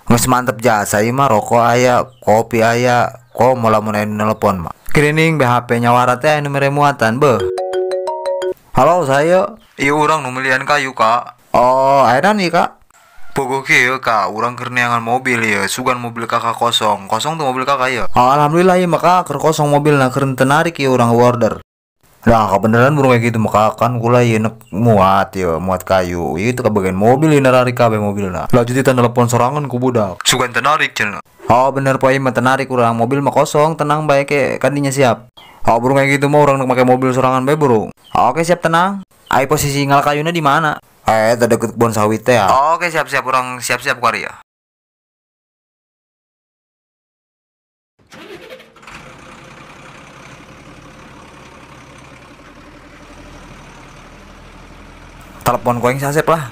Geus mantep jasa ieu mah, rokok aya, kopi aya, komo lamun aya nu nelpon mah. Kirining BHP nyawara teh aya nu mere muatan beuh. Halo, saya. Ieu urang nu milihan kayu, Kak. Oh, aya naon ieu, Kak? Pogo kieu, Kak, urang keur neangan mobil ieu, sugan mobil kakak kosong. Kosong tuh mobil kakak ieu. Oh, alhamdulillah ieu mah Kak, keur kosong mobilna, keur teu narik ieu urang order. Nah, kebenaran burung kayak gitu mah kan kula ieu nek muat ieu, muat kayu. Ieu teu kabagian mobil ieu narik kabeh mobilna. Lanjut kita telepon sorangan ku budak. Sugan teu narik cenah. Oh, bener poe mah teu narik urang, mobil mah kosong, tenang bae ke kandinya siap. Oh, burung kayak gitu mah urang nek make mobil sorangan bae burung. Oke, siap tenang. Ai posisi ngal kayuna di mana? Teh deket kebon sawit teh ya. Oke, siap-siap urang siap-siap ku ari ya. Telepon ku aing Sasep lah.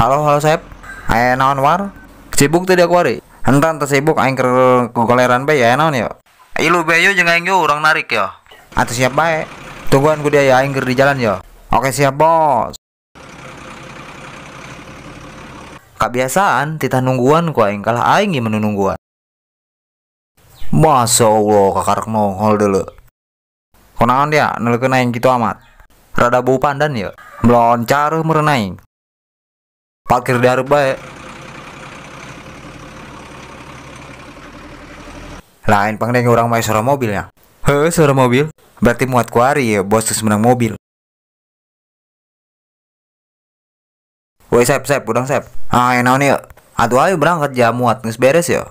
Halo, halo Sep. Naon war? Sibuk teh dia ku ari. Hentan teh sibuk aing keur gogoleran bae ya naon ya. Ilu bae yo jeung aing yo urang narik ya. Atuh siap bae. Tungguan ku dia ya aing keur di jalan ya. Oke siap bos. Kebiasaan titah nungguan ku aing kalah aing gimana nungguan. Masya Allah kakarek nongol dulu. Kunaon dia neulekeun aing kitu amat. Rada bau pandan ya. Meloncar meureun aing. Parkir di hareup bae. Lain pangdeng urang mah suara mobilnya. Heuh, suara mobil. Berarti muat ku ari ya, bos geus menang mobil. Woi, Sep, Sep, udang Sep. Ah, naon ieu? Atuh ayo berangkat ja muat geus beres ya.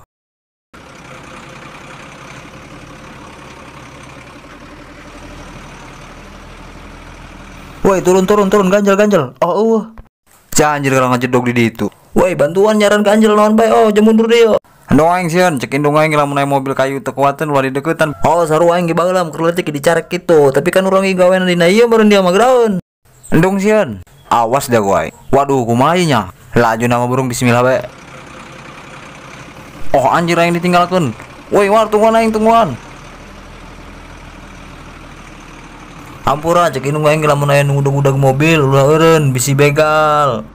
Woi, turun, turun, turun, ganjel, ganjel. Oh, eueuh. Cah anjir kalau ngejedog di ditu. Woi, bantuan nyaran ganjel naon bae. Oh, jam mundur deui yo. Endong aing sieun, cek indung aing lamun aya mobil kayu teu kuateun ulah dideukeutan. Oh, sarua aing ge baheula keur leutik dicarek kitu, tapi kan urang ge gawean dina ieu meureun dia mah graun. Endong sieun. Awas dah gua aing. Waduh, kumaha ieu nya? Laju nama burung bismillah bae. Oh, anjir aing ditinggalkeun. Woi, war tungguan aing tungguan. Ampura cek indung aing lamun aya nu ngudag-ngudag mobil ulah eureun bisi begal.